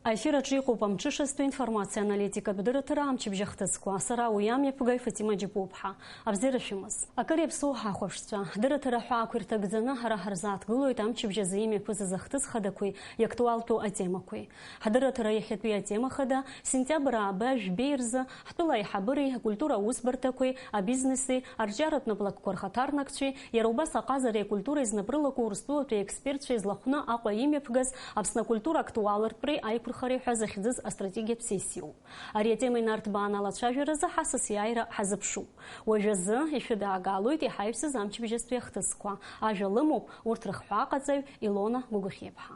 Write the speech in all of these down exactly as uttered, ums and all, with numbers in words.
Аефир аҿы иҟоуп амҽышазтәи информациа аналитикатә дырраҭара амчыбжь ахҭысқәа. Сара уи амҩаԥгаҩ Фатима Џьапуԥҳа. Абзиара шәымаз. Акыр иаԥсоу ҳахәаԥшцәа, дырраҭара ҳәаақәа ирҭагӡаны ҳара ҳарзааҭгылоит амчыбжь азы имҩаԥысыз ахҭыс хадақәеи иактуалтәу атемақәеи. Ҳдырраҭара иахьатәи атема хада, сентиабр ааба жәбеи рзы ҳтәыла аиҳабыреи акультура аусбарҭақәеи абизнеси арҿиаратә наплакқәа рхаҭарнакцәеи, иара убас аҟазареи акультуреи знапрылаку Урыстәылатәи аекспертцәеи злахәны Аҟәа имҩаԥгаз Аԥсны акультура актуалыртәреи аиқәырхареи ҳәа захьӡыз астратегиатә сессиоуп. Ари атема инарҭбааны алацәажәаразы ҳасас иааира ҳазыԥшуп. Уажәазы ишәыдаагалоит иҳаҩсыз амчыбжьастәи ахҭысқәа. Ажәа лымоуп урҭ рыхҳәааҟаҵаҩ Илона Гәыгәхьиаԥҳа.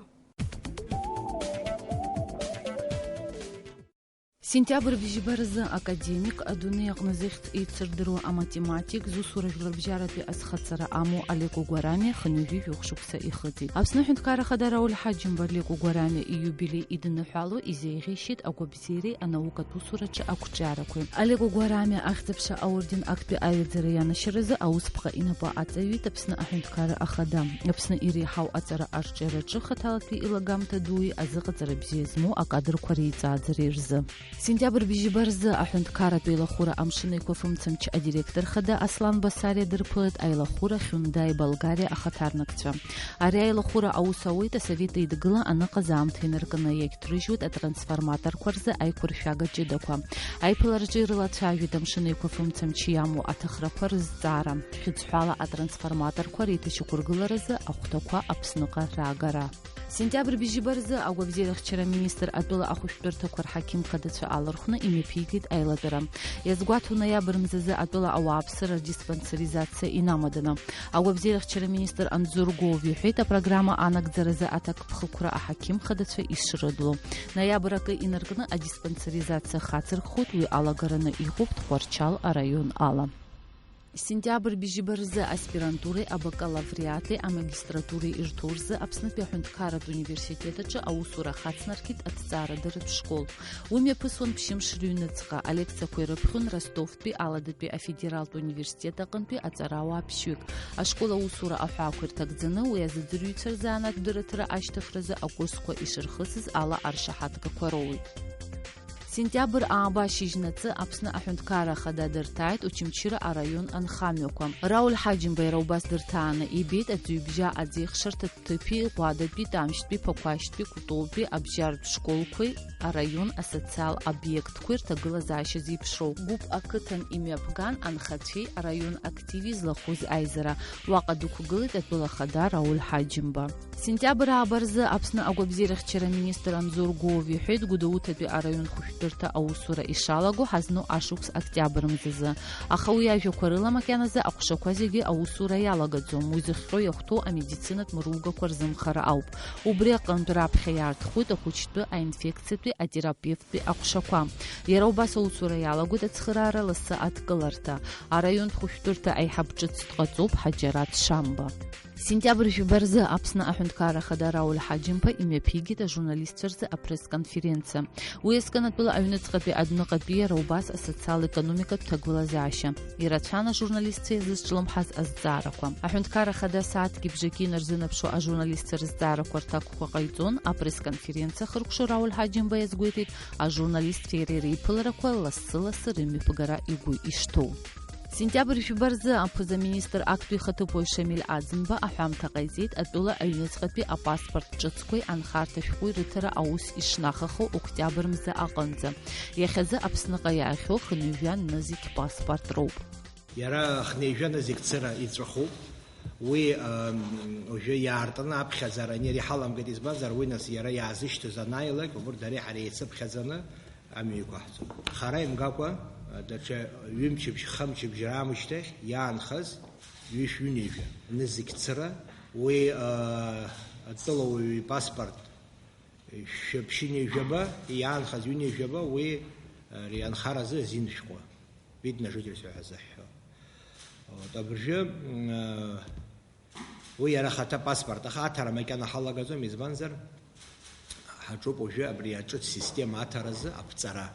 Сентиабр бжьба рзы академик, адунеи аҟны зыхьӡ еицырдыруа аматематик, зусура жәларбжьаратәи азхаҵара амоу Олег Угәарамиа хынҩажәи жәохә шықәса ихыҵит. Аԥсны Аҳәынҭқарра Ахада Рауль Ҳаџьымба Олег Угәарамиа ииубилеи идныҳәало изеиӷьеишьеит агәабзиареи анаукатә усураҿы ақәҿиарақәеи. Олег Угәарамиа Ахьӡ-аԥша аорден актәи аҩаӡара ианашьаразы аусԥҟа инапы аҵаҩит Аԥсны Аҳәынҭқарра Ахада. Аԥсны иреиҳау аҵара арҿиараҿы хаҭалатәи илагамҭа дуи азыҟаҵара бзиа змоу акадрқәа реиҵааӡареи рзы. Сентиабр бжьба рзы аҳәынҭқарратә еилахәыра Амшын Еиқәа фымцамч адиректор хада Аслан Басариа дырԥылеит аилахәыра Хиундаи Болгариа ахаҭарнакцәа. Ари аилахәыра аус ауеит Асовет Еидгыла аныҟаз аамҭа инаркны, иагьҭрыжьуеит атрансформаторқәа рзы аиқәыршәага ҷыдақәа. Аиԥылараҿы ирылацәажәеит Амшын Еиқәа фымцамч иамоу аҭыхрақәа рызҵаара, хьыӡҳәала атрансформаторқәа реиҭашьақәыргыларазы ахәҭақәа Аԥсныҟа раагара. Сентиабр бжьба рзы агәабзиарахьчара министр атәыла ахәышәтәырҭақәа рҳақьым хадацәа алархәны имҩаԥигеит аилатәара. Иазгәаҭоу ноиабр мзазы атәыла ауааԥсыра рдиспансеризациа инамаданы. Агәабзиарахьчара министр Анзор Гов иҳәеит апрограмма анагӡаразы аҭакԥхықәра аҳақьым хадацәа ишрыдло. Ноиабр акы инаркны адиспансеризациа хацыркхоит, уи алагараны иҟоуп Тҟәарчал араион ала. Сентиабр бжьба рзы аспирантуреи абакалавриати амагистратуреи ирҭоу рзы Аԥснытәи аҳәынҭқарратә университет аҿы аусура ахацнаркит аҭҵаарадырратә школ. Уи мҩаԥысуан ԥшьымш рыҩныҵҟа, алекциақәа ирыԥхьон Ростовтәи Аладатәи афедералтә университет аҟынтәи аҵарауаа ԥшьҩык. Ашкол аусура аҳәаақәа ирҭагӡаны, уи азыӡырҩцәа рзанааҭтә дырраҭара ашьҭыхразы акурсқәа ишырхысыз ала аршаҳаҭгақәа роуеит. Сентиабр ааба ашьыжьнаҵы Аԥсны Аҳәынҭқарра Ахада дырҭааит Очамчыра араион анхамҩақәа. Рауль Ҳаџьымба иара убас дырҭааны ибеит аӡҩыбжьа аӡеихшарҭа Ҭыԥи, Ӷәадатәи, Тамшьтәи, Ԥақәашьтәи, Кәтолтәи абжьаратә школқәеи араион асоциал обиектқәеи рҭагылазаашьа зеиԥшроу. Гәыԥ ақыҭан имҩаԥган анхацәеи араион активи злахәыз аизара. Уаҟа дықәгылеит атәыла ахада Рауль Ҳаџьымба. Сентиабр ааба рзы Аԥсны агәабзиарахьчара министр Анзор Гов иҳәеит, Гәдоуҭатәи араион хәышәтәырҭа аусура ишалаго ҳазну ашықәс октиабр мзазы. Аха уи ажәақәа рыла макьаназы аҟәшақәа зегьы аусура иалагаӡом. Уи зыхҟьо иахәҭоу амедицинатә мыругақәа рзымхара ауп. Убри аҟынтә раԥхьа иаарҭхоит ахәыҷтәы аинфекциатәи атерапевттәи аҟәшақәа. Иара убас аусура иалагоит ацхыраара лассы адкыларҭа. Араионтә хәышәтәырҭа аиҳаб ҿыц дҟаҵоуп Ҳаџьараҭ Шамба. Сентиабр жәба рзы Аԥсны Аҳәынҭқарра Ахада Рауль Ҳаџьымба имҩаԥигеит ажурналистцәа рзы апресс-конференциа. Уи азкын атәыла аҩныҵҟатәи адәныҟатәи иара убас асоциал-економикатә ҭагылазаашьа. Ирацәан ажурналистцәа иазызҿлымҳаз азҵаарақәа. Аҳәынҭқарра Ахада сааҭки бжаки инарзынаԥшуа ажурналистцәа рызҵаарақәа рҭакқәа ҟаиҵон, апресс-конференциа ахыркәшо Рауль Ҳаџьымба иазгәеиҭеит, ажурналистцәеи иареи реиԥыларақәа лассы-лассы рымҩаԥгара игәы ишҭоу. Сентиабр жәба рзы аԥыза-министр актәи ихаҭыԥуаҩ Шамиль Аӡынба аҳәамҭа ҟаиҵеит атәыла аҩныҵҟатәи апаспорт ҿыцқәеи анхарҭа шәҟәи рыҭара аус ишнахахо октиабр мза аҟынӡа. Иахьазы Аԥсныҟа иаахьоу хынҩажәа нызқь паспорт роуп. Иара хынҩажәа нызқь цыра иҵәахуп. Уи, ам, уажәы иаартны аԥхьаӡара ани ара иҳаламгеит, избанзар, уи нас иара иаазышьҭыз анааилак, убырҭ дареи ҳареи еицыԥхьаӡаны амҩа иқәаҳҵоит. Хара имгакәа, даҽа ҩымчыбжь, хымчыбжь раамышьҭахь иаанхаз ҩышә ҩынҩажәа нызқь цыра, уи, а, атәылауаҩы ипаспорт шәаԥшьынҩажәаба, иаанхаз ҩынҩажәаба, уи, а, ари анхаразы азин шәҟәы, вид на жительство ҳәа зыҳәҳәо. Вот, абыржәы, м, а, Уи иара ахаҭа паспорт, аха аҭара макьана ҳалагаӡом, избанзар, ҳаҿуп уажәы абри аҿыц система аҭаразы аԥҵара.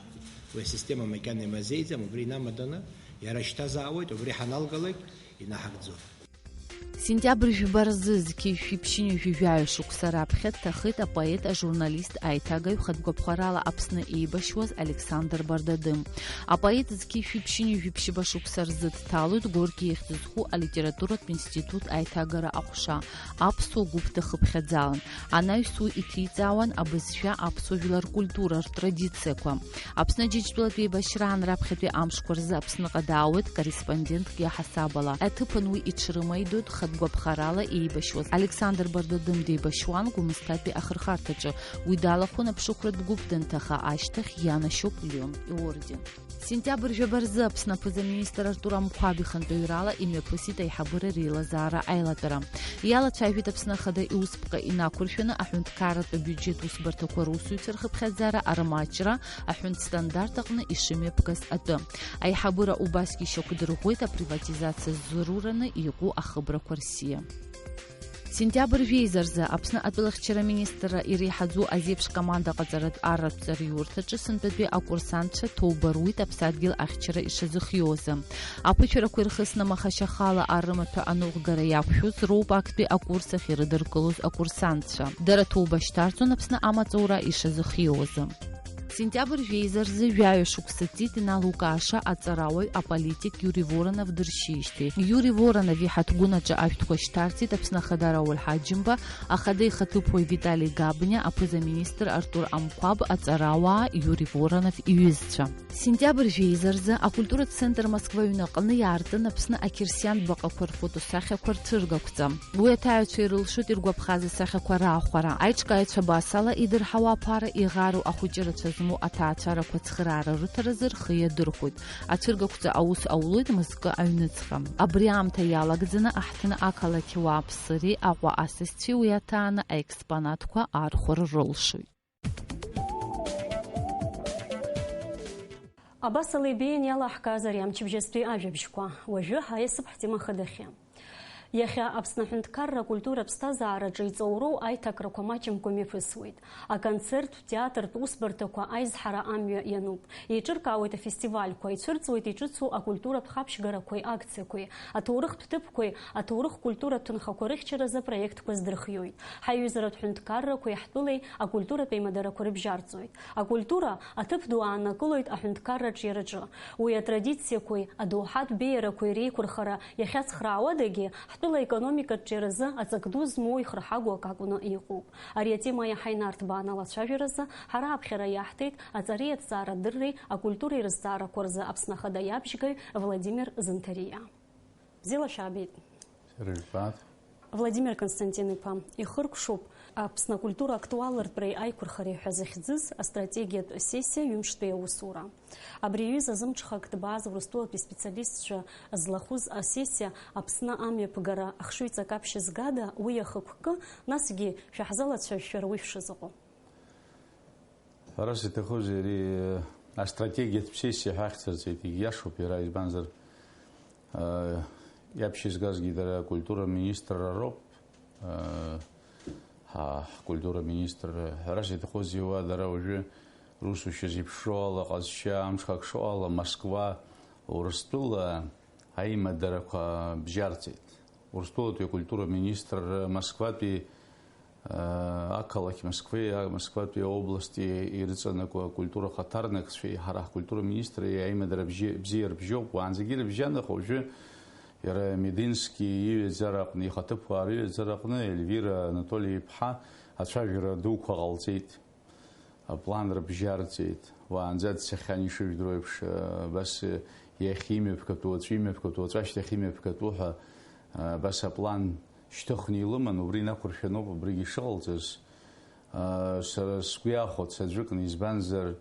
Уи асистема макьана имазеиӡам, убри инамаданы иара шьҭазаауеит, убри ҳаналгалак инаҳагӡом. Сентиабр жәба рзы, зқьи жәшәи ԥшьынҩажәи жәаҩа шықәса раԥхьа дҭахеит апоет, ажурналист, аиҭагаҩ, хатә гәаԥхарала Аԥсны еибашьуаз Александр Бардадым. Апоет зқьи жәшәи ԥшьынҩажәи ԥшьба шықәса рзы дҭалоит Горки ихьӡ зху алитературатә институт аиҭагара аҟәша, аԥсуа гәыԥ дахыԥхьаӡалан. Анаҩс уи иҭиҵаауан абызшәа, аԥсуа жәлар ркультура, ртрадициақәа. Аԥсны Џьынџьтәылатә еибашьраан раԥхьатәи амшқәа рзы Аԥсныҟа даауеит корреспондентк иаҳасабала. Аҭыԥан уи иҽрымаидоит хатә гәаԥхарала еибашьуаз. Александр Бардадым деибашьуан Гәымсҭатәи ахырхарҭаҿы. Уи далахәын аԥшыхәратә гәыԥ данҭаха ашьҭахь, ианашьоуп Леон иорден. Сентиабр жәаба рзы Аԥсны аԥыза-министр Артур Амқәаб ихантәаҩрала имҩаԥысит аиҳабыра реилазаара аилатәара. Иалацәажәеит Аԥсны Ахада иусԥҟа инақәыршәаны аҳәынҭқарратә абиуџьет усбарҭақәа русуҩцәа рхыԥхьаӡара, арымаҷра, аҳәынҭ стандарт аҟны ишымҩаԥгаз атәы. Аиҳабыра убасгьы ишьақәдырӷәӷәеит априватизациа ззырураны иҟоу ахыбрақәа рсиа. Сентиабр жәеиза рзы Аԥсны атәылахьчара министрра иреиҳаӡоу азеиԥш команда ҟаҵаратә арратә ҵараиурҭаҿы сынтәатәи акурсантцәа ҭоуба руит аԥсадгьыл ахьчара ишазыхиоу азы. Аԥышәарақәа ирхысны, маха шьахала арымаҭәа аныҟәгара иақәшәоз роуп актәи акурс ахь ирыдыркылоз акурсантцәа. Дара ҭоуба шьҭарҵон Аԥсны амаҵура ишазыхиоу азы. Сентиабр жәеиза рзы жәаҩа шықәса ҵит иналукааша аҵарауаҩ, аполитик Иури Воронов дыршьижьҭеи. Иури Воронов иҳаҭгәынаҿы ашәҭқәа шьҭарҵеит Аԥсны Ахада Рауль Ҳаџьымба, Ахада ихаҭыԥуаҩ Витали Габниа, аԥыза-министр Артур Амқәаб, аҵарауаа Иури Воронов иҩызцәа. Сентиабр жәеиза рзы акультуратә центр Москва аҩны аҟны иаартын Аԥсны ақьырсиан баҟақәа рфотосахьақәа рцәыргақәҵа. Уи аҭаҩцәа ирылшоит иргәаԥхаз асахьақәа раахәара. Аиҿкааҩцәа абасала идырҳауа аԥара иӷаруа ахәыҷы рацәа змоу аҭаацәарақәа ацхыраара рыҭаразы рхы иадырхәоит. Ацәыргақәҵа аус аулоит мызкы аҩныҵҟа. Абри аамҭа иалагӡаны аҳҭны ақалақь ауааԥсыреи Аҟәа асасцәеи уи аҭааны аекспонатқәа аархәара рылшоит. Абасала ибеиан иалаҳкааз ари амчыбжьазтәи ажәабжьқәа. Уажәы ҳаиасып ҳтема хадахьы. Иахьа Аԥсны аҳәынҭқарра акультура аԥсҭазаараҿы иҵоуроу аиҭакрақәа маҷымкәа мҩаԥысуеит. Аконцерттә, театртә усбарҭақәа аизҳара амҩа иануп. Еиҿыркаауеит афестивальқәа, ицәырҵуеит иҿыцу акультуратә хабжьгарақәеи акциақәеи, аҭоурыхтә ҭыԥқәеи аҭоурых-культуратә ҭынхақәа рыхьчаразы апроектқәа здырхиоит. Ҳаиҩызаратә ҳәынҭқаррақәеи ҳтәылеи акультуратә еимадарақәа рыбжьарҵоит. Акультура аҭыԥ ду ааннакылоит аҳәынҭқарра аҿиараҿы. Уи атрадициақәеи адоуҳатә беиарақәеи реиқәырхара иахьацхраауадагьы, ҳтәыла аекономикатә ҿиаразы аҵак ду змоу ихырҳагоу акы акәны иҟоуп. Ари атема иаҳа инарҭбааны алацәажәаразы ҳара аԥхьара иаҳҭеит аҵареи аҭҵаарадырреи акультуреи рызҵаарақәа рзы Аԥсны Ахада иабжьгаҩ Владимир Зынҭариа. Бзиала шәаабеит. Сара жәбаҟа. Владимир Константин-иԥа, ихыркәшоуп Аԥсны акультура актуалыртәреи аиқәырхареи ҳәа захьӡыз астратегиатә сессиа ҩымштәи аусура. Абри аҩыза зымҽхак ҭбааз Урыстәылатәи специалистцәа злахәыз асессиа Аԥсны амҩаԥгара ахшыҩҵак аԥшьызгада, уи иахықәкы, насгьы шәаҳзалацәажәшәар уи шәшазыҟоу? Ҳәарас иҭахузеи, ари астратегиатә сессиа ҳәа ахьӡырҵеит, егьиашоуп иара, избанзар, а, иаԥшьызгазгьы дара акультура министрра роуп, а, ҳа, ҳкультура министрра. Ҳәарас иҭахузеи, уа дара уажәы русушьа зеиԥшроу ала, ҟазшьа амҽхак шоу ала, Москва, Урыстәыла аимадарақәа бжьарҵеит. Урыстәылатәи акультура министр Москватәи, аа, ақалақь Москвеи, а, Москватәи аобласти ирыҵанакуа акультура хаҭарнакцәеи ҳара ҳкультура министри аимадара бжьы-, бзиа рыбжьоуп. Уаанӡагьы ирыбжьан, аха уажәы иара Медински иҩаӡара аҟны, ихаҭыԥуаа рыҩаӡара аҟны Ельвира Анатоли-иԥҳа ацәажәара дуқәа ҟалҵеит. Аплан рыбжьарҵеит. Уаанӡа дцахьан, ишыжәдыруа еиԥш, абас иахьа имҩаԥгатәу, уаҵәы имҩаԥгатәу, уаҵәы ашьҭахь имҩаԥгатәу ҳәа, абас аплан шьҭыхны илыман, убри инақәыршәаноуп абригьы ишыҟалҵаз. Сара сгәы иахәоит саӡәыкны, избанзар,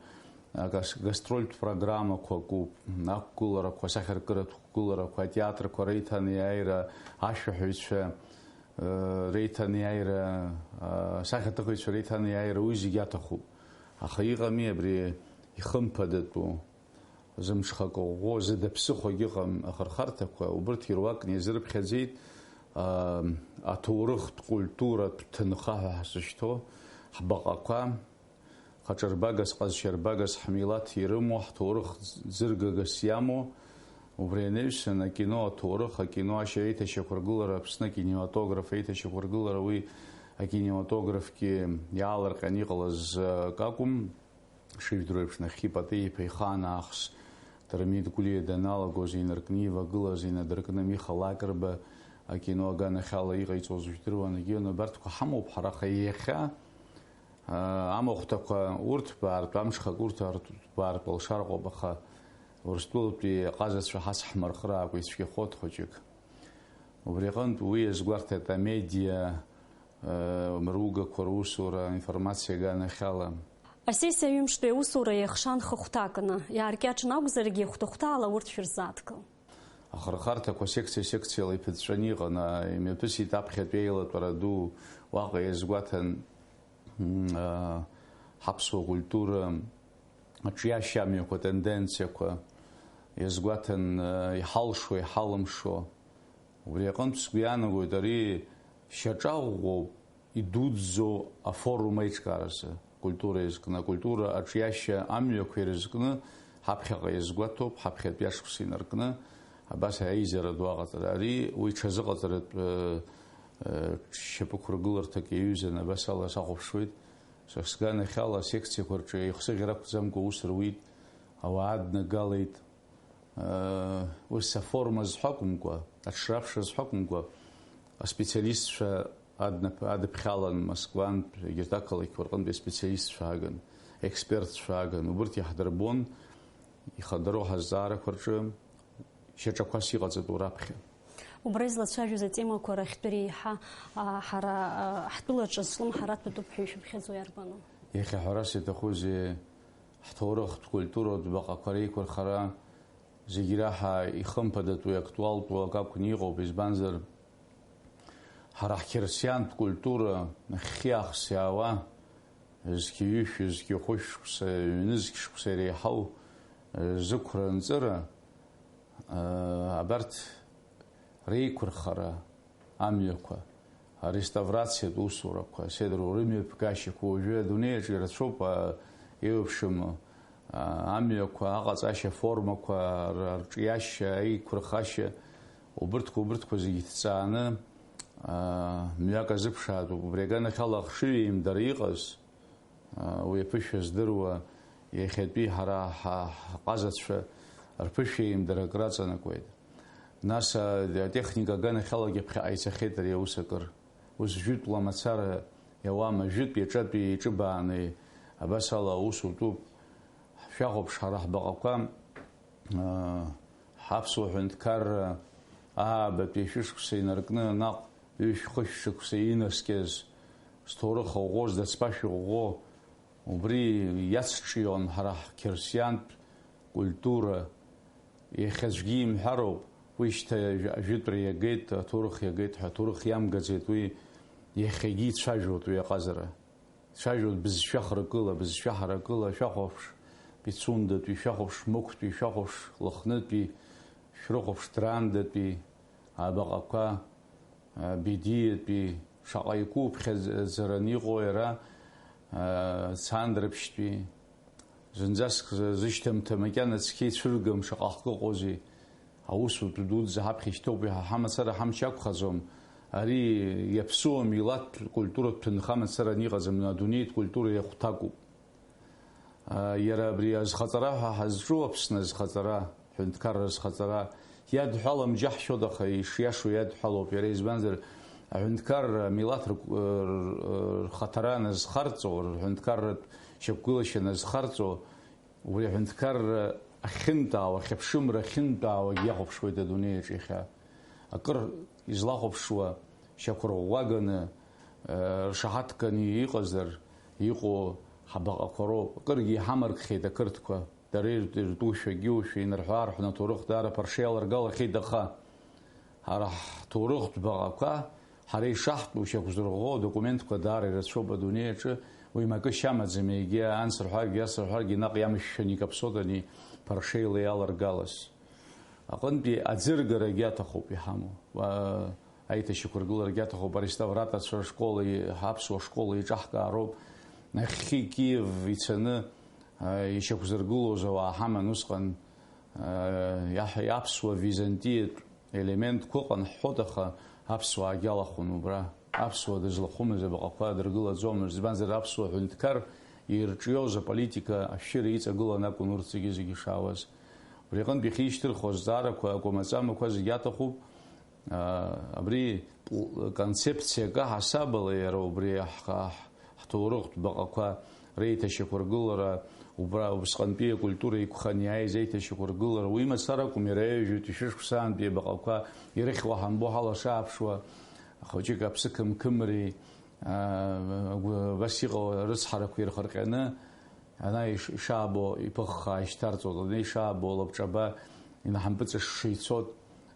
агас-, гастрольтә программақәа акуп, ақәгыларақәа, асахьаркыратә қәгыларақәа, атеатрқәа реиҭанеиааира, ашәаҳәаҩцәа, реиҭанеиааира, асахьаҭыхыҩцәа реиҭанеиааира, уи зегьы аҭахуп. Аха иҟами абри ихымԥадатәу, зымҽхак ӷәӷәоу, зыда ԥсыхәагь ыҟам ахырхарҭақәа, убырҭ ируакны иазырыԥхьаӡеит, а, аҭоурыхтә, культуратә ҭынха ҳәа ҳзышьҭоу ҳбаҟақәа, хаҿырбагас, ҟазшьарбагас, ҳмилаҭ ирымоу, ҳҭоурых ӡыргагас иамоу, Убри анаҩсан, акино аҭоурых, акино ашьа еиҭашьақәыргылара, Аԥсны акинематограф еиҭашьақәыргылара, уи акинематографгьы иаалырҟьаны иҟалаз, э, акы акәым. Шижәдыруа еиԥш, нахьхьи Патеи-иԥа ихаан аахыс Дырмит Гәлиа даналагоз, инаркны ивагылаз, инадыркны Миха Лакрба акино аганахьала иҟаиҵоз жәдыруан, егьи, абарҭқәа ҳамоуп ҳара, аха иахьа, аа, амахәҭақәа урҭбаартә, амҽхак урҭбаартә алшар ҟоуп, аха Урыстәылатәи аҟазацәа ҳацҳмырхраакәа ицәгьахоит хәыҷык. Убри аҟынтә уи иазгәарҭеит амедиа, э, ругақәа русура, аинформациа аганахьала. Асессиа ҩымштәи аусура иахшан хыхәҭакны, иааркьаҿны акәзаргьы, хәҭа-хәҭаала урҭ шәырзааҭгыл. Ахырхарҭақәа секциа-секциала иԥыҵәҵәаны иҟан, а, имҩаԥысит аԥхьатәи аилатәара ду, уаҟа иазгәаҭан, м, а, ҳаԥсуа культура аҿиашьа амҩақәа, атенденциақәа, иазгәаҭан, а, иҳалшо, иҳалымшо. Убри аҟынтә сгәы иаанагоит, ари шьаҿа ӷәӷәоуп идуӡӡоу афорум аиҿкааразы, акультура иазкны, акультура аҿиашьа амҩақәа ирызкны, ҳаԥхьаҟа иазгәаҭоуп, ҳаԥхьатәи ашықәс инаркны, абас аизара ду аҟаҵара. Ари уи ҽазыҟаҵаратә, э, э, шьапықәыргыларҭак иаҩызан, абас ала сахәаԥшуеит. Са сганахьала асекциақәа рҿы ихсыӷьрақәӡамкәа аус руит, ауаа аднагалеит. Ус аформа зҳәо акәымкәа, аҽраԥшра зҳәо акәымкәа, аспециалистцәа аднап-, адыԥхьалан Москвантә, егьырҭ ақалақьқәа рҟынтәи аспециалистцәа ааган, експертцәа ааган. Убырҭ иаҳдырбон, ихадароу ҳазҵаарақәа рҿы шьаҿақәас иҟаҵатәу раԥхьа. Убра излацәажәоз атемақәа рахьтәи реиҳа, а, ҳара, а, ҳтәылаҿы злымҳаратәы атәуп ҳәа ишәыԥхьаӡо иарбану? Иахьа ҳәарас иаҭахузеи, ҳҭоурыхтә, культуратә баҟақәа реиқәырхара зегь раҳа ихымԥадатәу, иактуалтәу акы акәны иҟоуп, избанзар, ҳара ҳқьырсиантә культура нахьхьи-аахыс иаауа, зқьи ҩышәи, зқьи хәышә шықәса, ҩнызқь шықәса иреиҳау, зықәра-нҵыра, абарҭ реиқәырхара, амҩақәа, ареставрациатә усурақәа, седру рымҩаԥгашьақәа уажәы адунеи аҿы ирацәоуп, а, еиуеиԥшым, а, амҩақәа, аҟаҵашьа формақәа, р-, рҿиашьа, аиқәырхашьа, убырҭқәа, убырҭқәа зегьы ҭҵааны, а, мҩак азыԥшаатәуп. Убри аганахьала ахшыҩ еимдара иҟаз, уи аԥышәа здыруа, иахьатәи ҳара ҳа-, ҳҟазацәа рԥышәеимдара акыр аҵанакуеит. Нас, а, атехника аганахьалагьы ԥхьаҟа ицахьеит ари аус акыр. Ус жәытәла мацара иауама, жәытә иаҿатәи иҿыбааны абас ала аус утәуп. Шәахәаԥш ҳара ҳбаҟақәа, а, ҳаԥсуа ҳәынҭқарра аабатәи шәышықәса инаркны наҟ ҩышә-хышә шықәса инаскьаз, зҭоурых ӷәӷәо, здац-ԥашә ӷәӷәо, убри иацҿион ҳара ҳқьырсиантә культура. Иахьа аӡәгьы имҳәароуп, уи шьҭа ажә-, ажәытәра иагеит, аҭоурых иагеит ҳәа, аҭоурых иамгаӡеит, уи иахьагьы ицәажәоит уи аҟазара. Цәажәоит бызшәа хракыла, бызшәа ҳаракыла, шәахәаԥш Пицундатәи, шәахәаԥш Мықәтәи, шәахәаԥш Лыхнытәи, шәрыхәаԥш Драндатәи, абаҟақәа, а, Бедиатәи, шаҟа игәыԥхьаӡараны иҟоу иара, а, Цандрыԥшьтәи, зынӡаск зышьҭамҭа макьана цқьа ицәыргам, шаҟа хкы ыҟоузеи. Аусутә дуӡӡа ҳаԥхьа ишьҭоуп, иаҳа ҳамацара ҳамч ақәхаӡом. Ари иаԥсуа милаҭтә культуратә ҭынха мацараны иҟаӡам, адунеитә культура иахәҭакуп. А, иара абри азхаҵара ҳәа ҳазҿу, Аԥсны азхаҵара, ҳәынҭқарра азхаҵара, иадҳәалам џьаҳшьоит, аха ишиашоу иадҳәалоуп иара, избанзар, аҳәынҭқарра амилаҭ рк-, р-, рхаҭара назхарҵо, рҳәынҭқарратә шьақәгылашьа назхарҵо, Убри аҳәынҭқарра ахьынтәаауа, ахьыԥшымра ахьынтәаауагьы иахәаԥшуеит адунеи аҿы иахьа. Акыр излахәаԥшуа, шьақәырӷәӷәаганы, э, ршаҳаҭганы иҟазар, иҟоу ҳабаҟақәа роуп. Акыргьы иҳамаркхьеит ақырҭқәа, дара иртәушәа, гьушәа, инарҳәы-аарҳәны аҭоурых даара ԥаршеи аларгалахьеит, аха ҳара ҳҭоурыхтә баҟақәа, ҳара ишаҳтәу шьақәзырӷәӷәо адокументқәа даара ирацәоуп адунеи аҿы, уи макышьа амаӡам, егьа анс рҳәаргьы, ас рҳәаргьы наҟ иамышәшәаны икаԥсоит ани ԥаршеила иаларгалаз. Аҟынтәи аӡыргарагьы аҭахуп иҳамоу, уа-, аиҭашьақәыргыларагьы аҭахуп, ареставраторцәа ршкол, и-, ҳаԥсуа школ еиҿаҳкаароуп. Нахьхьи Киев ицаны, а, ишьақәзыргылоз ауаа ҳаман усҟан, Иаҳ-, аԥсуа византиатә елементқәа ыҟан ҳҳәоит, аха аԥсуаагьы алахәын убра. Аԥсуа дызлахәымыз абаҟақәа дыргылаӡомызт, избанзар, аԥсуа ҳәынҭқар ирҿиоз аполитика ашәшьыра иҵагылан акәын урҭ зегьы-зегьы шаауаз. Убри аҟынтә иахьишьҭырхуа азҵаарақәа, акәамаҵамақәа зегьы аҭахуп. Абри концепциак аҳасабала иара убри ҳ-, ҳ-, ҳҭоурыхтә баҟақәа реиҭашьақәыргылара, убра убысҟантәи акультура иқәханы иааиз аиҭашьақәыргылара, уи мацара акәым, иара ҩажәатәи шәышықәсаантәи абаҟақәа ирыхьуа ҳамбо ҳалашааԥшуа, хәыҷык аԥсы қымқымреи, аа, агәы-, абас иҟоу арыцҳарақәа ирхырҟьаны, ана иш-, ишаабо иԥыххаа ишьҭарҵоит, ана ишаабо лабҿаба инаҳампыҵышша ицоит,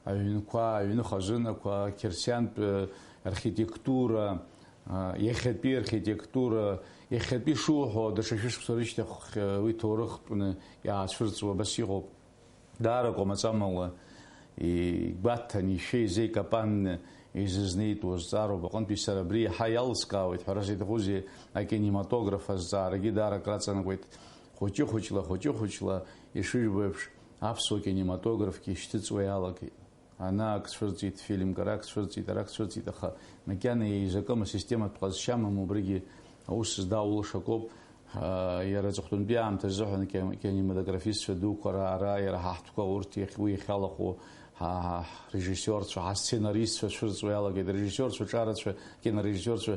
аҩнқәа, аҩны хазынақәа, ақьырсиантә, э, архитектура, а, иахьатәи архитектура, иахьатәи шуҳәо, даҽа шәышықәса рышьҭахь, э, уи ҭоурыхтәны иаацәырҵуа абас иҟоуп. Даара кәамаҵамала игәаҭан, ишәеи зеикапанны изызнеитәу азҵаароуп. Аҟынтәи сара абри иаҳа иалыскаауеит, ҳәарас иаҭахузеи, акинематограф азҵаарагьы даара акраҵанакуеит. Хәыҷы-хәыҷла, хәыҷы-хәыҷла, ишыжәбо еиԥш, аԥсуа кинематографгьы шьҭыҵуа иалагеит. Ана ак цәырҵит, фильмк арак цәырҵит, арак цәырҵит, аха макьана еизакым асистематә ҟазшьа амам, убригьы аус здаулшакоуп. Ҳа, иара аҵыхәтәантәи аамҭа азыҳәан ки-, кинематографистцәа дуқәа ара, ара иара ҳа ҳтәқәа, урҭ иахь-, уи иахьалахәу ҳа, ҳа, ҳрежиссиорцәа, ҳасценаристцәа цәырҵуа иалагеит, арежиссиорцәа ҿарацәа, акинорежиссиорцәа,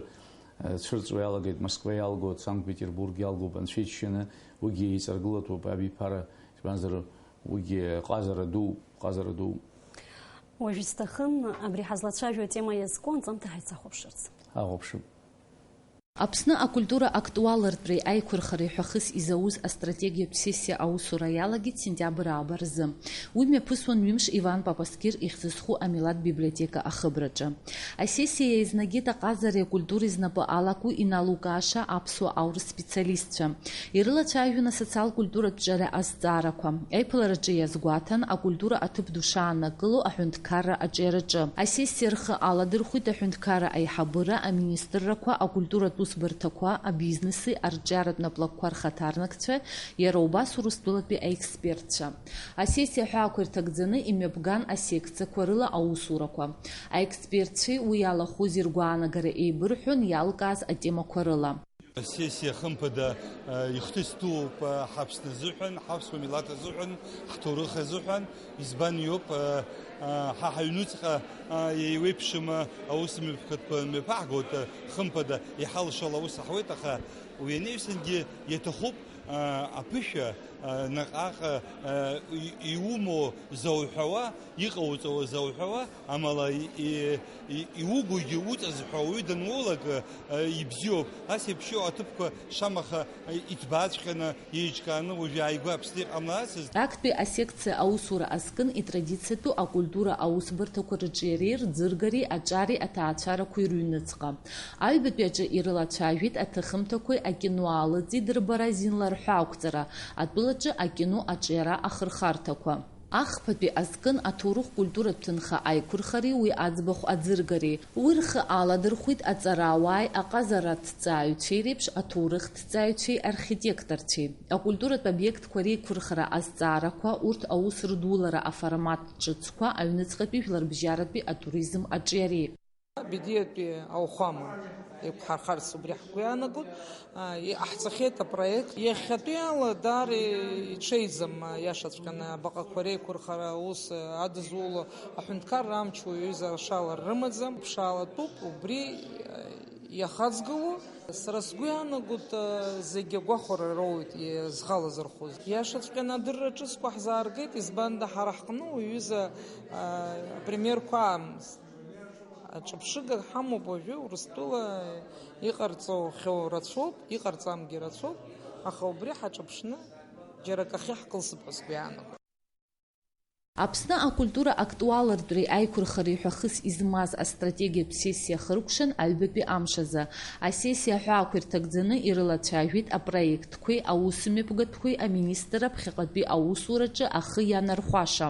э, цәырҵуа иалагеит, Москва иалгоит, Санкт-Петербург иалгоуп, анцәа иџьшьаны, уигьы еиҵаргылатәуп абиԥара, избанзар, уигьы ҟазара ду, ҟазара ду. Уажә исҭахын абри ҳазлацәажәо атема иазку анҵамҭа ҳаицахәаԥшырц. Ҳахәаԥшып. Аԥсны акультура актуалыртәреи аиқәырхареи ҳәа хыс изауз астратегиатә сессиа аусура иалагеит сентиабр ааба рзы. Уи мҩаԥысуан ҩымш Иван Папасқьыр ихьӡ зху амилаҭ библиотека ахыбраҿы. Асессиа иаизнагеит аҟазареи акультуреи знапы алаку иналукааша аԥсуа аурыс специалистцәа. Ирылацәажәон асоциал-культуратә ҿиара азҵаарақәа. Аиԥылараҿы иазгәаҭан акультура аҭыԥ ду шааннакыло аҳәынҭқарра аҿиараҿы. Асессиа рхы аладырхәит аҳәынҭқарра аиҳабыра, аминистррақәа, акультуратә усбарҭақәа, абизнеси арҿиаратә наплакқәа рхаҭарнакцәа, иара убас Урыстәылатәи аекспертцәа. Асессиа аҳәаақәа ирҭагӡаны имҩаԥган асекциақәа рыла аусурақәа. Аекспертцәеи уи иалахәызи ргәаанагара еибырҳәон иалкааз атемақәа рыла. Асессиа, хымԥада, ихҭыс дууп ҳаԥсны азыҳәан, ҳаԥсуа милаҭ азыҳәан, ҳҭоурых азыҳәан. Избан иоуп, ҳа ҳаҩнуҵҟа еиуеиԥшым аусмҩаԥгатәқәа мҩаԥаҳгоит, хымԥада, иҳалшо ала аус аҳуеит, аха уи анаҩсангьы иаҭахуп аԥышәа наҟ-ааҟ иумоу зауҳәауа, иҟауҵауа зауҳәауа, амала и-, и-, и-, иугогьы уҵаз ҳәа уаҩы дануоулак, э, ибзиоуп. Ас еиԥш иҟоу аҭыԥқәа шамаха, э, иҭбааҵәҟьаны, еиҿкааны уажәы ааигәа Аԥсны иҟамлацызт. Актәи асекциа аусура азкын итрадициатәу акультура аусбарҭақәа рыҿиареи рӡыргареи аҭаацәарақәеи рыҩныҵҟа. Аҩбатәи аҿы ирылацәажәеит аҭыхымҭақәеи акино аалыҵи дырбара азинла рҳәаақәҵара, атәылаҿы акино аҿиара ахырхарҭақәа. Ахԥатәи азкын аҭоурых-культуратә ҭынха аиқәырхареи уи аӡбахә аӡыргареи. Уи рхы аладырхәит аҵарауааи аҟазараҭҵааҩцәеи реиԥш аҭоурыхҭҵааҩцәеи архитекторцәеи. Акультуратә обиектқәа реиқәырхара азҵаарақәа, урҭ аус рдулара аформат ҿыцқәа, аҩныҵҟатәи жәларбжьаратәи атуризм аҿиареи. Бедиатәи ауахәама еиқәҳархарц убри ҳгәы иаанагоит. А, иҟаҳҵахьеит апроект. Иахьатәиала даара иҽеиӡам, а, иашаҵәҟьаны абаҟақәа реиқәырхара аус, а, адызуло аҳәынҭқарра амч уаҩы изы ашала рымаӡам. Ԥшаалатәуп убри, а, иахаҵгыло. Сара сгәы иаанагоит, а, зегьы агәахәара роуеит иазхалазырхәыз. Иашаҵәҟьаны адырра ҿыцқәа ҳзааргеит, избанда ҳара ҳҟны уаҩыза, а, апримерқәа аамызт. Аҿыԥшыга ҳамоуп уажәы, Урыстәыла иҟарҵахьоу рацәоуп, иҟарҵамгьы рацәоуп, аха убри ҳаҿыԥшны џьара акахьы ҳкылсып ҳәа сгәы иаанагоит. Аԥсны акультура актуалыртәреи аиқәырхареи ҳәа хыс измаз астратегиатә сессиа хыркәшан аҩбатәи амш азы. Асессиа аҳәаақәа ирҭагӡаны ирылацәажәеит апроект Қәеи аусмҩаԥгатәқәеи аминистрра ԥхьаҟатәи аусураҿы ахы ианархәаша.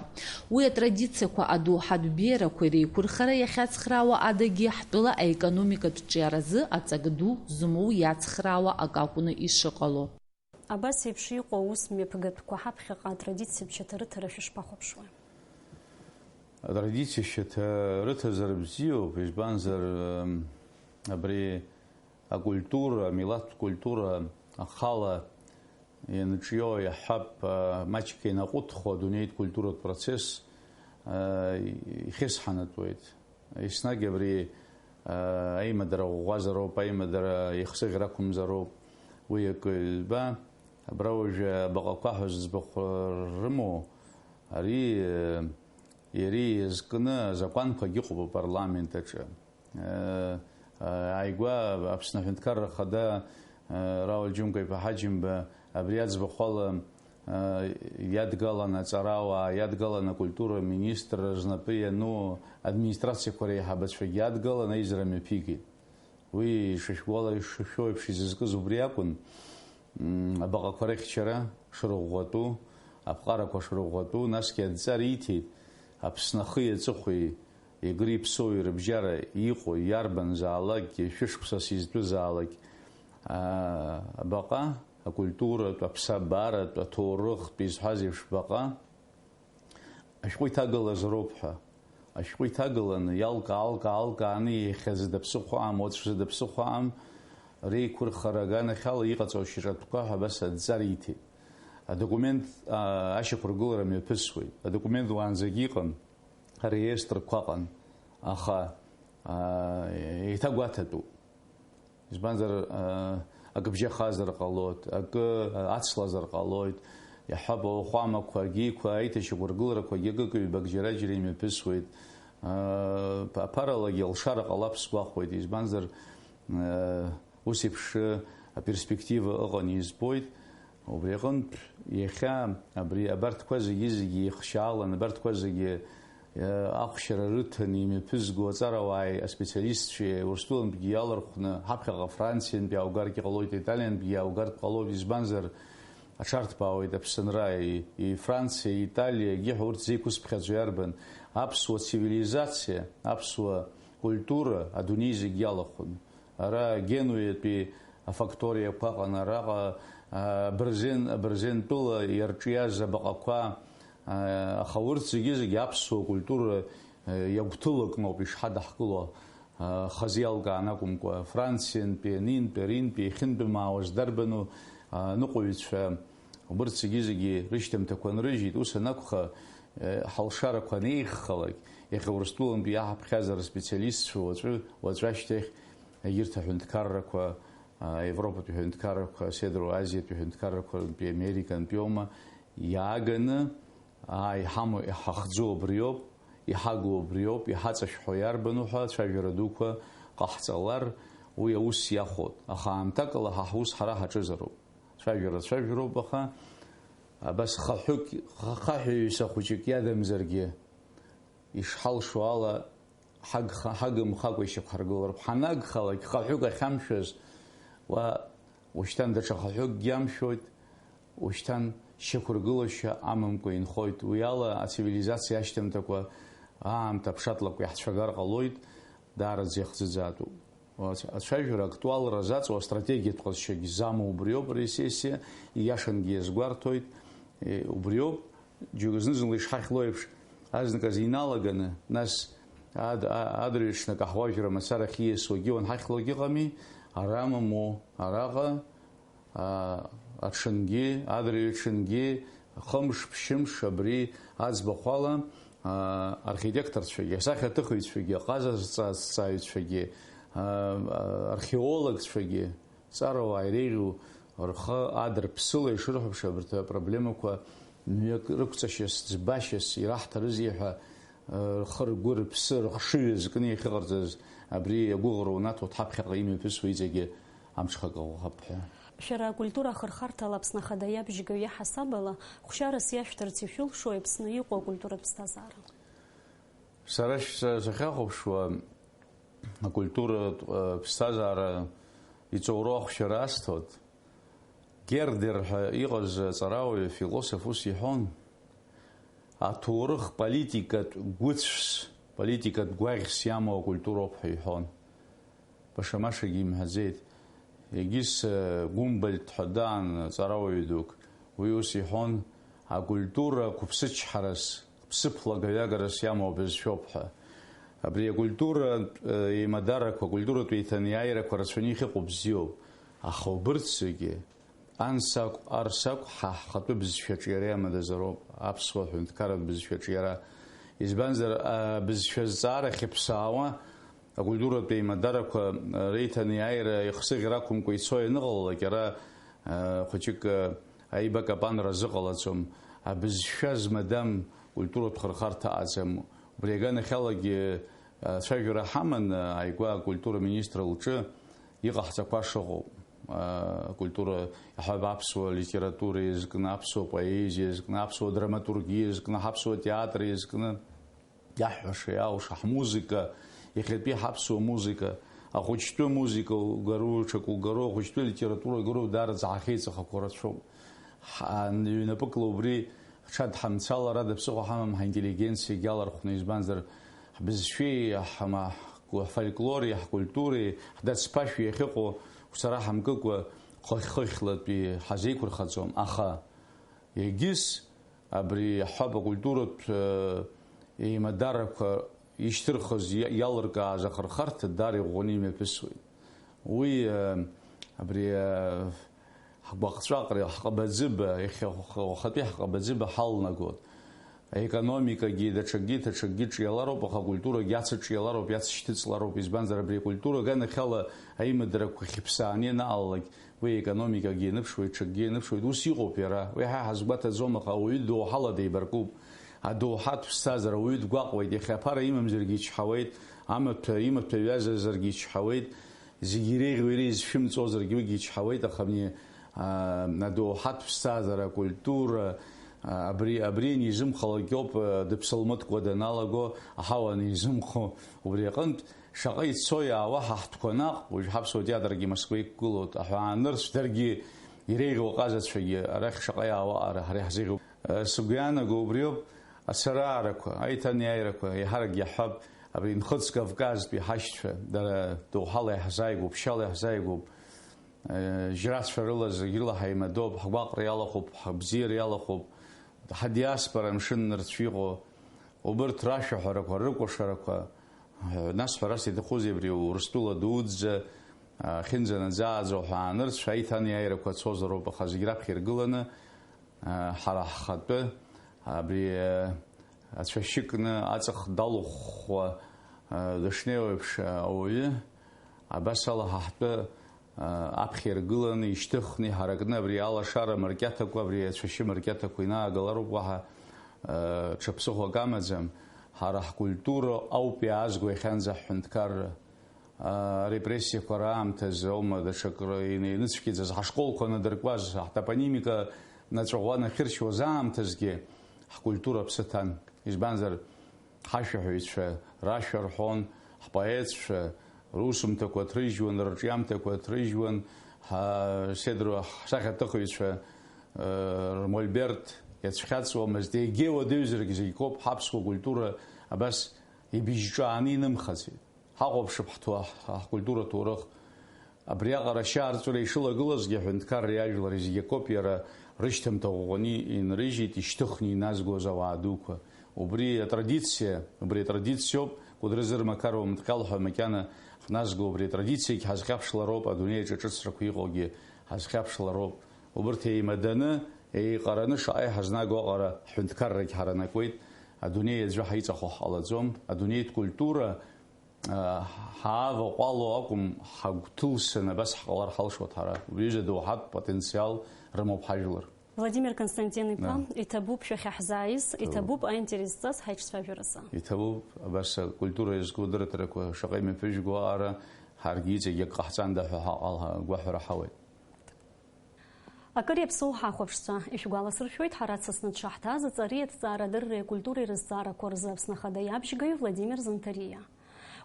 Уи атрадициақәа аду ҳадәбеиарақәа реиқәырхара иахьацхраауа адагьы ҳтәыла аекономикатә ҿиаразы аҵак ду змоу иацхраауа акы акәны ишыҟало. Абас еиԥш иҟоу аус мҩаԥгатәқәа ҳаԥхьаҟа атрадициатә шьаҭа рыҭара шәышԥахәаԥшуеи? Атрадициа шьаҭа рыҭазар бзиоуп, избанзар, абри акультура, амилаҭтә культура ахала ианҿио, иаҳҳәап, маҷк ианаҟәыҭхо адунеитә культуратә процесс ихьысҳанатәуеит. Еснагь абри аимадара ӷәӷәазароуп, аимадара ихсыӷьра ақәымзароуп. Уи акы ҩба, абра уажәы абаҟақәа ҳәа зыӡбахә рымоу, ари иара иазкны азакәанқәагь ыҟоуп апарламент аҿы. Ааигәа Аԥсны Аҳәынҭқарра Ахада Рауль Џьынқәа-иԥа Ҳаџьымба абри аӡбахә ала иадгалан аҵарауаа, иадгалан акультура аминистрра знапы иану администрациақәа реиҳабацәагьы адгалан аизара мҩаԥигеит. Уи, ишышәгәала-, ишышәо еиԥш изызкыз убри акәын, абаҟақәа рыхьчара шрыӷәӷәатәу, аԥҟарақәа шрыӷәӷәатәу, насгьы адҵа риҭеит Аԥсны ахи аҵыхәеи, Егри Ԥсоуи рыбжьара иҟоу иарбанзаалакгьы, шәышықәсас изтәызаалак, аа, абаҟа, акультуратә, аԥсабаратә, аҭоурыхтә изҳәаз еиԥш баҟа, ашәҟәы иҭагалаз роуп ҳәа. Ашәҟәы иҭагаланы, иалка-аалка-аалкааны, иахьазы даԥсыхәаам, уаҵәзы даԥсыхәаам, реиқәырхара аганахьала иҟаҵоу ашьаҿатәқәа ҳәа абас адҵа риҭеит. Адокумент, аа, ашьақәыргылара мҩаԥысуеит. Адокумент уаанӡагьы иҟан. Ареестрқәа ыҟан, аха, аа, еиҭагәаҭатәуп. Избанзар, аа, акы бжьахазар ҟалоит, акы ацлазар ҟалоит, иаҳҳәап, ауахәамақәа, агьиқәа, аиҭашьақәыргыларақәагьы акык-ҩбак џьара-џьара имҩаԥысуеит. Аа, аԥаралагьы алшара ҟалап сгәахәуеит, избанзар, аа, Ус еиԥш аперспектива ыҟан избоит. Убри аҟынтә, иахьа абри абарҭқәа зегьы-зегьы ихшьаалан, абарҭқәа зегьы, э, ахәшьара рыҭаны имҩаԥызго аҵарауааи аспециалистцәеи Урыстәылантәгьы иалархәны, ҳаԥхьаҟа Франциантәи иааугартә ҟалоит, Италиантәгьы иааугартә ҟалоит, избанзар, аҽарҭбаауеит Аԥсынра, и, и Франциа, и Италиа, егьи ҳәа урҭ зеиқәысԥхьаӡо иарбан? Аԥсуа цивилизациа, аԥсуа культура адунеи зегь иалахәын. Ара Генуиатәи афакториақәа ыҟан, араҟа, а, абырзен, абырзентәыла иарҿиаз абаҟақәа, а, аха урҭ зегьы-зегьы аԥсуа культура, а, иагәҭылакноуп ишҳадаҳкыло, а, хазы иалкаан акәымкәа, Франциантәи, анинтәи, аринтәи, иахьынтәымаауаз дарбану, а, аныҟәаҩцәа, убырҭ зегьы-зегьы рышьҭамҭақәа нрыжьит, ус анакәха, ҳалшарақәа анеиӷьхалак, иахьа Урыстәылантәи иаҳаԥхьаӡара специалистцәа уаҵәы, уаҵәы ашьҭахь егьырҭ аҳәынҭқаррақәа, а, Европатәи аҳәынҭқаррақәа, Седроу Азиатәи аҳәынҭқаррақәа рынтәи, Американтәиоума, иааганы, аа, иҳамоу, иҳахӡу абриоуп, иҳагу абриоуп, иҳаҵашәҳәо иарбану ҳәа ацәажәара дуқәа ҟаҳҵалар, уи аус иахәот. Аха аамҭакала ҳа ҳус ҳара ҳаҿызароуп. Цәажәара цәажәароуп, аха абас хаҳәык, ха-, хаҳәаҩса хәыҷык иадамзаргьы, ишҳалшо ала, ҳагха-, ҳагымхакәа ишьақәҳаргылароуп. Ҳанагхалак, хаҳәык ахьамшәаз, уа ушьҭан даҽа хаҳәыкгьы амшәоит, ушьҭан шьақәыргылашьа амамкәа инхоит. Уи ала ацивилизациа ашьҭамҭақәа аамҭа аԥшатлакә иаҳцәагар ҟалоит, даараӡа иахӡыӡаатәуп. Ацәажәара актуалра заҵоу астратегиатә ҟазшьагь замоу убриоуп, ари асессиа, ииашангьы иазгәарҭоит, е, убриоуп, џьоук зны-зынла ишҳахьло еиԥш, азныказы иналаганы, нас ад-, а-, адырҩаҽны акаҳуажәра мацара ахьиасуагьы уанҳахьлогь ыҟами, ара мамоу, араҟа, а, аҽынгьы, адырҩаҽынгьы, хымш, ԥшьымш абри аӡбахә ала, аа, архитекторцәагьы, асахьаҭыхыҩцәагьы, аҟаза азҵаа-, азҵааҩцәагьы, аа, археологцәагьы, ҵарауаа иреиӷьу рхы адырԥсыла ишырҳәаԥшуа абарҭ апроблемақәа мҩак рықәҵашьас, ӡбашьас ираҳҭарызеи ҳәа, рхы, ргәы, рыԥсы, рыхшыҩ азкны иахьыҟарҵаз абри агәыӷра унаҭо ҳаԥхьаҟа имҩаԥысуа иҵегьы амҽхак ӷәӷәап ҳәа. Шәара акультура ахырхарҭала Аԥсны Ахада иабжьгаҩ иаҳасаб ала, хәшьарас иашәҭарц ишәылшои Аԥсны иҟоу акультуратә ԥсҭазаара? Сара шәса-, сахьахәаԥшуа, акультуратә, э, ԥсҭазаара иҵоуроу ахәшьара асҭоит. Гердер ҳәа иҟаз аҵарауаҩ, афилософ ус иҳәон, аҭоурых политикатә гәыцәс, политикатә гәаӷьс иамоу акультуроуп ҳәа иҳәон. Баша-машагьы имҳәаӡеит. Егьыс, э, Гәымбальд ҳәа даан, ҵарауаҩы дук, уи ус иҳәон, акультура қәыԥсычҳарас, ԥсыԥлагаҩагарас иамоу абызшәоуп ҳәа. Абри акультура, э, еимадарақәа, акультуратә еиҭанеиааирақәа рацәаны иахьыҟоу бзиоуп, аха убырҭ зегьы, ан сакә, ар сакә, ҳа ҳхатәы бызшәа аҿиара иамадазароуп, аԥсуа ҳәынҭқарратә бызшәа аҿиара. Избанзар, абызшәа азҵаара ахьыԥсаауа, акультуратә еимадарақәа реиҭанеиааира ихсыӷьрақәымкәа ицо ианыҟалалак, иара, э, хәыҷык, э, аибакапанра азыҟалаӡом. Абызшәа змадам культуратә хырхарҭа аӡам. Убри аганахьалагьы, э, цәажәара ҳаман, э, ааигәа акультура министр лҿы иҟаҳҵақәа шыҟоу. Э, акультура, иаҳҳәап, аԥсуа литература иазкны, аԥсуа поезиа иазкны, аԥсуа драматургиа иазкны, ҳаԥсуа театр иазкны. Иаҳҳәаша иалша ҳмузыка, иахьатәи ҳаԥсуа музыка, ахәыҷтәы музыка угароу, ҽак угароу, ахәыҷтәы литература угароу, даараӡа ҳахьеиҵыхақәо рацәоуп. Ҳа-, ҩнапыкла убри ҳҽадҳамцалар ада ԥсыхәа ҳамам, ҳинтеллигенциагьы алархәны, избанзар, ҳбызшәеи, ҳма-, ҳфольклори, ҳкультуреи, ҳдацԥашәи иахьыҟоу ҳцара ҳамкыкәа хыхь-хыхьлатәи ҳазеиқәырхаӡом, аха егьыс Абри ҳҳәап, акультуратә, э, еимадарақәа ишьҭырхыз, иа-, иалыркааз ахырхарҭа даара иӷәӷәаны имҩаԥысуеит. Уи, э, абри, э, ҳгәаҟ-ҵәаҟреи ҳҟабаӡыба, иахьа уахатәи ҳҟабаӡыба ҳалнагоит. Аекономикагьы, даҽакгьы, даҽакгьы ҿиалароуп, аха акультурагьы ацыҿиалароуп, иацышьҭыҵлароуп. Избанзар, абри акультура аганахьала аимадарақәа хьыԥсааны ианаалалак, Уи аекономикагьы ианыԥшуеит, ҽакгьы ианыԥшуеит, ус иҟоуп иара. Уи ҳа ҳазгәаҭаӡом, аха ауаҩы доуҳала деибаркуп. Адоуҳатә ԥсҭазаара ауаҩы дгәаҟуеит, иахьа аԥара имамзаргьы ичҳауеит, амаҭәа, имаҭәа ҩазазаргьы ичҳауеит, зегьы иреиӷьу иара изшәымҵозаргьы уигьы ичҳауеит, аха абни, аа, адоуҳатә ԥсҭазаара, акультура, аа, абри, абри анизымхалак иоуп, аа, дыԥсылмыткәа даналаго, аҳауа анизымхо, убри аҟынтә, Шаҟа ицо-иаауа ҳа ҳтәқәа наҟ, уажә ҳаԥсуа театргьы Москва иқәгылоуп, аҳәаанырцә даргьы иреиӷьу аҟазацәагьы арахь шаҟа иаауа ара ҳара иаҳзеиӷьуп. Сгәы иаанаго убриоуп, ацараарақәа, аиҭанеиааирақәа, еиҳарак иаҳҳәап, абри Нхыҵ Кавказтәи ҳашьцәа, дара доуҳала иаҳзааигәоуп, ԥшьала иаҳзааигәоуп, жьрацәа рыла зегь рыла ҳаимадоуп, ҳгәаҟра иалахәуп, ҳбзиара иалахәуп, ҳадиаспора амшын нырцә иҟоу, убырҭ рашәаҳәарақәа, рыкәашарақәа, Нас ҳәарас иаҭахузеи абри Урыстәыла дуӡӡа, а, ахьынӡанаӡааӡо ҳәа аанырцә аиҭанеиааирақәа цозароуп, аха зегь раԥхьа иргыланы, а, ҳара ҳхатәы абри, а, ацәашьы кны аҵых далыхәхәа, а, дышнеиуеиԥш, а, ауаҩы абас ала ҳа ҳтәы аԥхьа иргыланы, ишьҭыхны, иҳаракны абри алашара маркьаҭақәа, абри ацәашьы маркьаҭақәа инаагалароуп, уаҳа, э, ҽа ԥсыхәак амаӡам. Ҳара ҳкультура ауп иаазго иахьанӡа ҳҳәынҭқарра. Э, арепрессиақәа раамҭазы аума даҽакы инеиныцәкьаӡаз, ҳашколқәа надыркуаз, ҳтопонимика наҵәаӷәа нахьыршьуаз аамҭазгьы ҳкультура аԥсы ҭан. Избанзар, Ҳашәаҳәаҩцәа рашәа рҳәон, ҳпоетцәа русумҭақәа ҭрыжьуан, рырҿиамҭақәа ҭрыжьуан, ҳа-, седруа ҳсахьаҭыхыҩцәа, э, рмольберт иацәхьаҵуамызт, егьа уадаҩзаргьы зегь коуп, ҳаԥсуа культура абас ибжьҿааны инымхаӡеит. Ҳахәаԥшып ҳҭоу-, ҳ-, ҳкультура ҭоурых. Абриаҟара ашьаарҵәыра ишылагылазгьы, аҳәынҭқарреи ажәлари зегьы акоуп, иара рышьҭамҭа ӷәӷәаны инрыжьит ишьҭыхны иназгоз ауаа дуқәа. Убри атрадициа, убри атрадициоуп, Кәыдры зырмақаруа мыҭҟьал ҳәа макьана ҳназго, убри атрадициагь ҳазхьаԥшлароуп, адунеи аҿы ҿыцрақәа иҟоугьы ҳазхьаԥшлароуп. Убырҭ еимаданы, еиҟараны шаҟа иҳазнаго аҟара ҳҳәынҭқаррагь ҳаранакуеит, адунеи аӡәы ҳаиҵахо ҳҟалаӡом, адунеитә культура Ҳааваҟәало акәым, ҳагәҭылсны абас ҳҟалар ҳалшоит ҳара. Убри ҩыза доуҳатә потенциал рымоуп ҳажәлар. Владимир Константин-иԥа, иҭабуп шәахьаҳзааиз, иҭабуп аинтерес зҵаз ҳаиҿцәажәаразы. Иҭабуп, абас акультура иазку адырраҭарақәа шаҟа имҩаԥыжәго аҟара ҳаргьы иҵегь ак ҟаҳҵанда ҳәа ҳаҟал-, агәаҳәара ҳауеит. Акыр иаԥсоу ҳахәаԥшцәа, ишәгәаласыршәоит, ҳара дсасны дшаҳҭааз аҵареи аҭҵаарадырреи акультуреи рызҵаарақәа рзы Аԥсны Ахада иабжьгаҩ Владимир Занҭариа.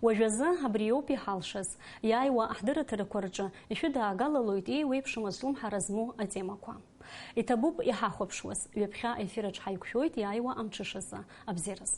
Уажәазы абриоуп иҳалшаз, иааиуа аҳдырраҭарақәа рҿы ишәыдаагалалоит еиуеиԥшым азҿлымҳара змоу атемақәа. Иҭабуп иҳахәаԥшуаз, ҩаԥхьа аефир аҿы ҳаиқәшәоит иааиуа амҽышазы. Абзиараз.